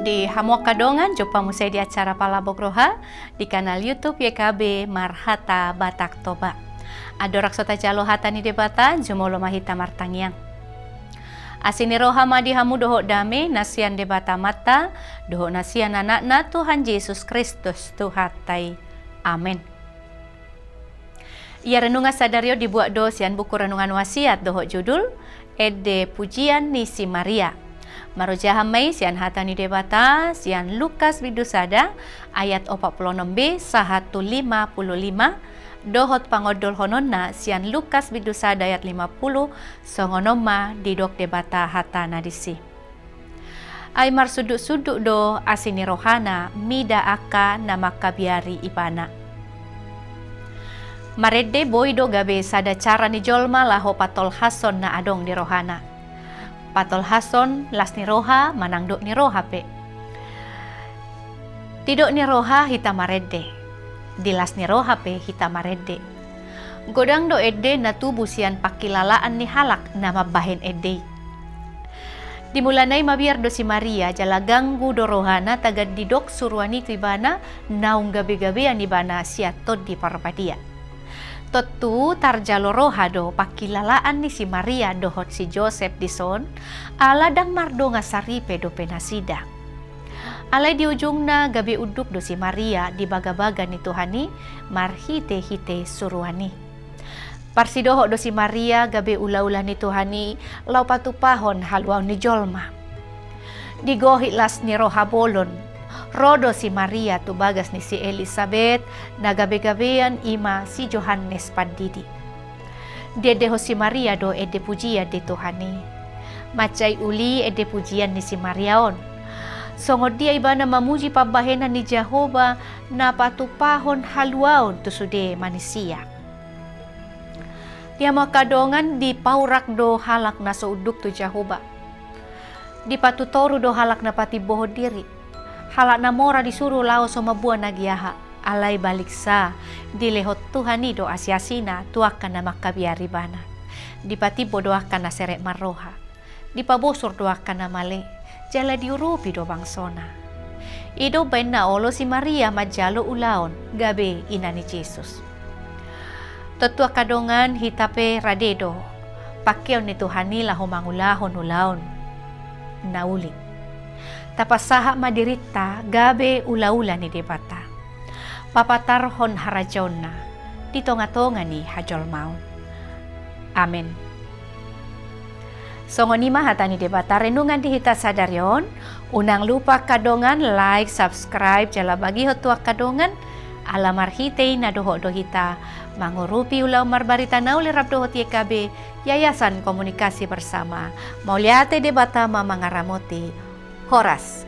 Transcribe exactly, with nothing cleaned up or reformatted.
Di hamu angka dongan, jumpa muse di acara Palambok Roha di kanal YouTube Y K B Marhata Batak Toba. Andorang so tajalo hata ni Debata, jumolo ma hita martangiang. Asi ni roha ma di hamu dohot dame na sian Debata Amanta dohot na sian Anakna Tuhan Jesus Kristus Tuhanta i. Amen. Ia renungan sadari on dibuat do sian buku Renungan Wasiat dohot judul Ende Pujian ni si Maria. Marojahan ma i sian hata ni Debata sian Lukas bindu sada ayat opat pulu onom b sahat tu lima pulu lima, dohot pangondolhononna sian Lukas bindu sada ayat lima pulu, songon on ma didok Debata hatana disi. Ai marsundutsundut do asi ni rohana mida angka na mangkabiari ibana. Marende boi do gabe sada cara ni jolma laho patolhashon na adong di rohana. Patolhashon las ni roha manang dok ni roha pe. Di dok ni roha hita marende, di las ni roha pe hita marende. Godang do ende na tubu sian pangkilalaan ni halak na mambahen ende i. Di mulana i mabiar do si Maria jala ganggu do rohana tagan didok suruan i tu ibana naung gabegabean ibana sian Tondi Parbadia. Tontu tarjalo roha do pangkilalaan ni si Maria dohot si Josep dison, ala ndang mardongan saripe dope nasida. Alai di ujungna gabe unduk do si Maria di bagabaga ni Tuhan i marhitehite suruan i. Parsidohot do si Maria gabe ulaula ni Tuhan i laho patupahon haluaon ni jolma. Di gohit las ni roha bolon, ro do si Maria tu bagas ni si Elisabet na gabegabean i ma si Johannes Pandidi. Diendehon si Maria do ende pujian di Tuhan i. Mansai uli ende pujian ni si Maria on. Songon dia ibana mamuji pambahenan ni Jahowa na patupahon haluaon tu sude manisia. Di hamu angka dongan, dipaurak do halak na so unduk tu Jahowa. Dipatutoru do halak na patimbohon diri. Halak na mora disuru laho so mamboan na giaha, alai baliksa, dilehon Tuhan i do asiasina tu angka na mangkabiari ibana. Dipatimbo do angka na serep marroha. Dipabosur do angka na male, jala diurupi do bangsona. I do umbahen na olo si Maria manjalo ulaon gabe ina ni Jesus. Tontu angka dongan, hita pe rade do pangkeon ni Tuhan i laho mangulahon ulaon na uli. Tapasahat ma dirinta gabe ulaula ni Debata, papatarhon harajaonna di tongatonga ni hajolmaon. Amen. Songon i ma hata ni Debata renungan di hita sadari on. Unang lupa angka dongan like, subscribe jala bagihon tu angka dongan. Ala marhite i na dohot do hita mangurupi ulaon marbarita na uli rap dohot Y K B, Yayasan Komunikasi Bersama. Mauliate, Debata ma mangaramoti. Horas.